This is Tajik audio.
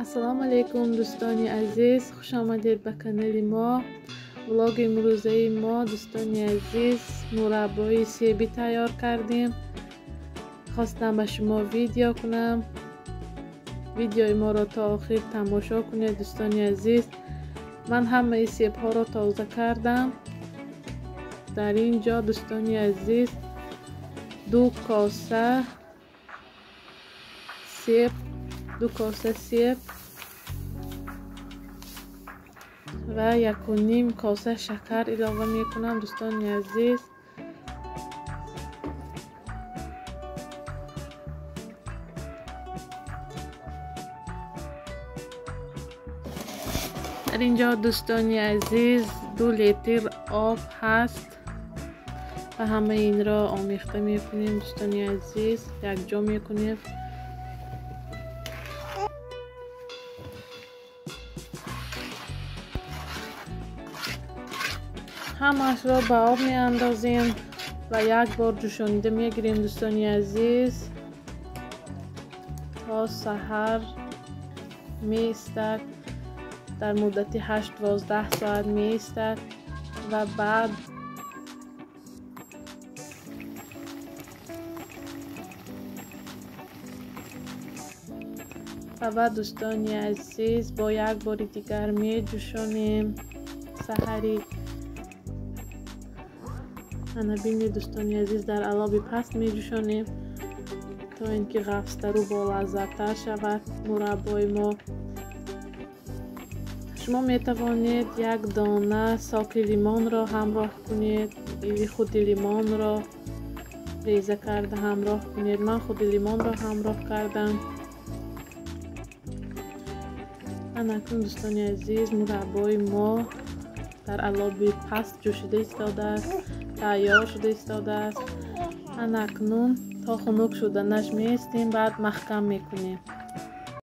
Ассалому алайкум дӯстони азиз, хуш омадед ба канали мо. Влоги имрӯзаи мо дӯстони азиз мураббои себӣ тайёр кардем. Хостам ба шумо видео кунам. Видеои моро то охир тамошо кунед дӯстони азиз. Ман ҳамаи себҳоро тоза кардам. Дар ин ҷо дӯстони азиз 2 коса себ, 2 коса себ ва 1.5 коса шакар илова мекунам дӯстони азиз. Дар ин ҷо дӯстони азиз 2 литр об ҳаст ва ҳамаи инро омехта мекунем дӯстони азиз, якҷо мекунем. Ҳамаашро ба об меандозем ва як бор ҷӯшонида мегирем дӯстони азиз, то саҳар меистад. Дар муддати 8-12 соат меистад ва баъд дӯстони азиз бо як бори дигар меҷӯшонем саҳари. Ана бинед дӯстони азиз, дар алоби паст меҷӯшонем то ин ки ғафзтару болаззаттар шавад мураббои мо. Шумо метавонед як дона соки лимонро ҳамроҳ кунед или худи лимонро реза карда ҳамроҳ кунед. Ман худи лимонро ҳамроҳ кардам. Ана акнун дӯстони азиз мураббои мо дар алоби паст ҷӯшида истодааст, тайёр шуда истодааст. Ана акнун то хунук шуданаш меистем, баъд маҳкам мекунем.